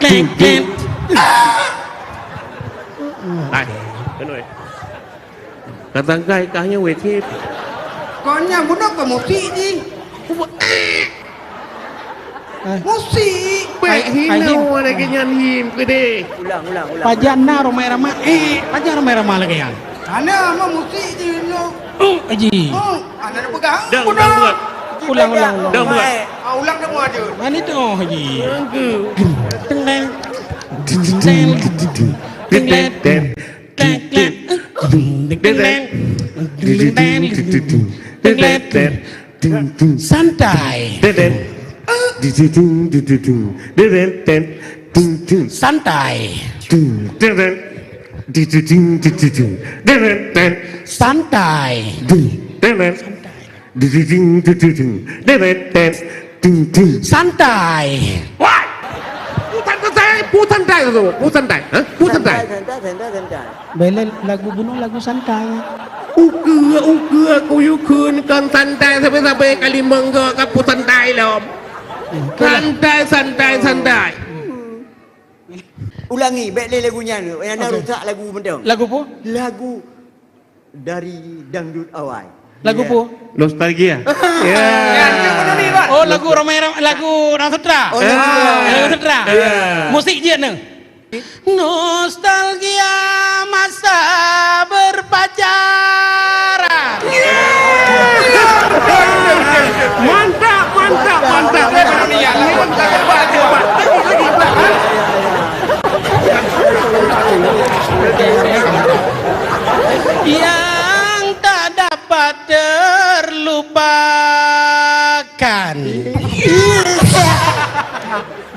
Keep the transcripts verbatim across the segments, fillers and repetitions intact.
Klék, klék. Hai, keunoe. Ka tangkai kah nyoe wét cit. Kon nyan bunoe keu musik jih. Musik. Bèk hinoe lagèe nyan him keudeh. Ulang, ulang, ulang. Pajan na Rhoma Irama, eh, pajan Rhoma Irama lagèe nyan. Hana, mah musik jih nyoe. Oh, Haji. Oh, hana peugah. Dang, dang buat. Ulang, ulang, ulang. Dang buat. Ah, ulang dah buat je. Mana tu, oh, Haji? Teng, teng. Teng, teng. Teng, teng. Teng, teng. Teng, teng. Santai. Santai. Santai. Santai. Santai. Wah! ผู้ทันใจ ผู้ทันใจ ผู้ทันใจ ฮะ ผู้ทันใจ Santai, santai, santai, santai. Bèk lé lagu bunoe lagu santai. Ukeue, ukeue, kuyue kheun kon santai sabe-sabe kali meunggok ka peusantai lom. Santai, santai, santai. Ulangi, bèk lé lagu nyan. Nyang na rusak lagu mantong. Lagu peue? Lagu dari dangdut awai. Lagu peue? Nostalgia. Ya. Oh, lagu Rhoma Irama, lagu Rhoma Sutra. Oh, Rhoma Sutra. Lagu Sutra. Ya. Musik jeuet nyoe. Nostalgia masa berpacaran. Mantap, mantap, mantap. Yang tak dapat terlupakan.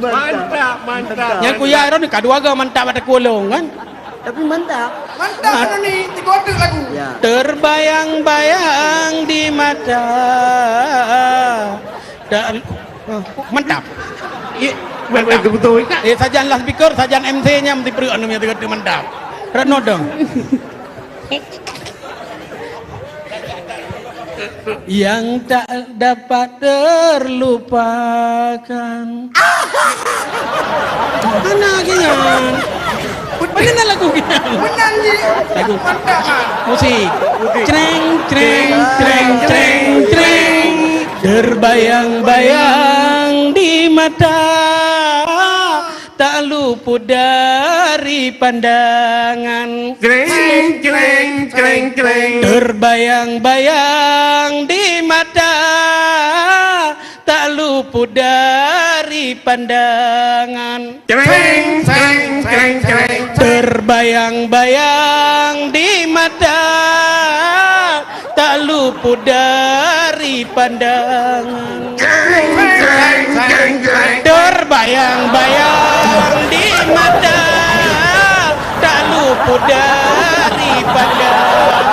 Mantap, mantap. Nyang kuya Aaron ka dua ga mantap bak takue lôn kan? Tapi mantap. Mantap kan ni, tiga otak lagu. Ya. Terbayang-bayang di mata. Dan, oh, mantap. Ye, mantap. Betul, betul, Kak. Eh, sajan lah speaker, sajan M C nya mesti perut anu yang tiga otak mantap. Retno dong. Yang tak dapat terlupakan. Mana lagi nyan? Mana lagu nyan? Meunan jih. Lagu. Mantap, ah. Musik. Musik. Creng, creng, creng, creng, creng. Terbayang-bayang di mata. Tak luput dari pandangan. Creng, creng, creng, creng. Terbayang-bayang di mata, tak luput dari pandangan. Creng, creng, creng, creng. Terbayang-bayang di mata, tak luput dari pandangan. Terbayang-bayang di mata, tak luput dari pandangan.